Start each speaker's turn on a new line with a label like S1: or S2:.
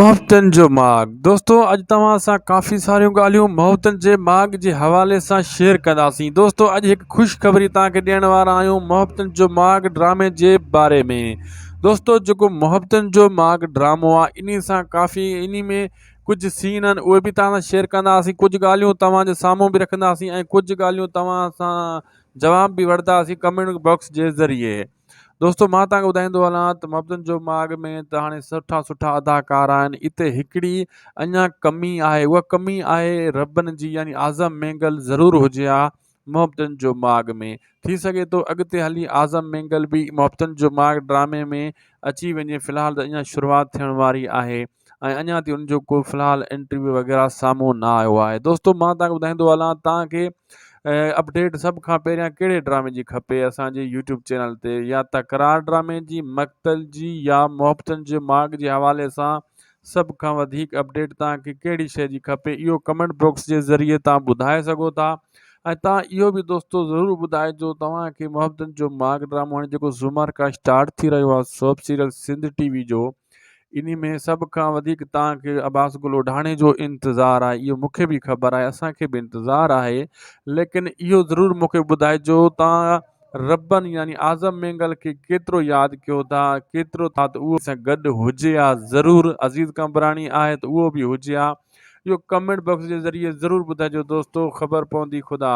S1: محبتن جو ماڳ دوستو اڄ توهان سان ڪافي ساريون ڳالهيون محبتن جي ماڳ جي حوالي سان شيئر ڪنداسين دوستو اڄ هڪ خوشخبري توهان کي ڏيڻ وارا آهيون محبتن جو ماڳ ڊرامي جي باري ۾ دوستو جيڪو محبتن جو ماڳ ڊرامو آهي انهي سان ڪافي انهي ۾ ڪجهه سين آهن اهي به توهان سان شيئر ڪنداسين ڪجهه ڳالهيون توهان جي سامهون به رکنداسين ۽ ڪجهه ڳالهيون توهان سان جواب به وٺنداسين ڪمينٽ باڪس جي ذريعي دوستو مان توهان کي ٻڌائيندو هلان ته مبدن جو ماڳ ۾ ته هاڻي سٺا سٺا اداڪار آهن اتي هڪڙي اڃا ڪمي آهي اها ڪمي آهي ربن جي يعني اعظم مينگل ضرور هجي ها محبتن جو ماڳ ۾ ٿي سگهي ٿو اڳتي هلي اعظم مينگل به محبتن جو ماڳ ڊرامي ۾ اچي وڃي في الحال ته اڃا شروعات ٿيڻ واري آهي ۽ اڃا تائين ان جو ڪو في الحال انٽرويو وغيره سامهون نه آيو آهي دوستو مان توهان کي ٻڌائيندو هلان توهان کي اپڊيٽ سڀ کان پهريان ڪهڙي ڊرامي جي کپي اسان جي يوٽيوب چينل تي يا تڪرار ڊرامي جي مقتل جي يا محبتن جي ماڳ جي حوالي سان سڀ کان وڌيڪ اپڊيٽ توهان کي ڪهڙي شيء جي کپي اهو ڪمينٽ باڪس جي ذريعي توهان ٻڌائي سگهو ٿا ۽ توهان اهو به دوستو ضرور ٻڌائجو توهان کي محبتن جو ماڳ ڊرامو هاڻي جيڪو سومر کان اسٽارٽ ٿي رهيو آهي soap serial Sindh T V جو انهي ۾ سڀ کان وڌيڪ توهان کي عباس گل اوڍاڻي جو انتظار آهي اهو مون کي به خبر آهي اسان کي به انتظار آهي ليڪن اهو ضرور مون کي ٻڌائجو توهان ربن يعني اعظم مينگل کي ڪيترو ياد ڪيو ٿا ڪيترو ٿا ته اهو سان گڏ هجي ها ضرور عزيز قمبراڻي آهي ته اهو به هجي ها اهو ڪمينٽ باڪس جي ذريعي ضرور ٻڌائجو دوستو خبر پوندي خدا.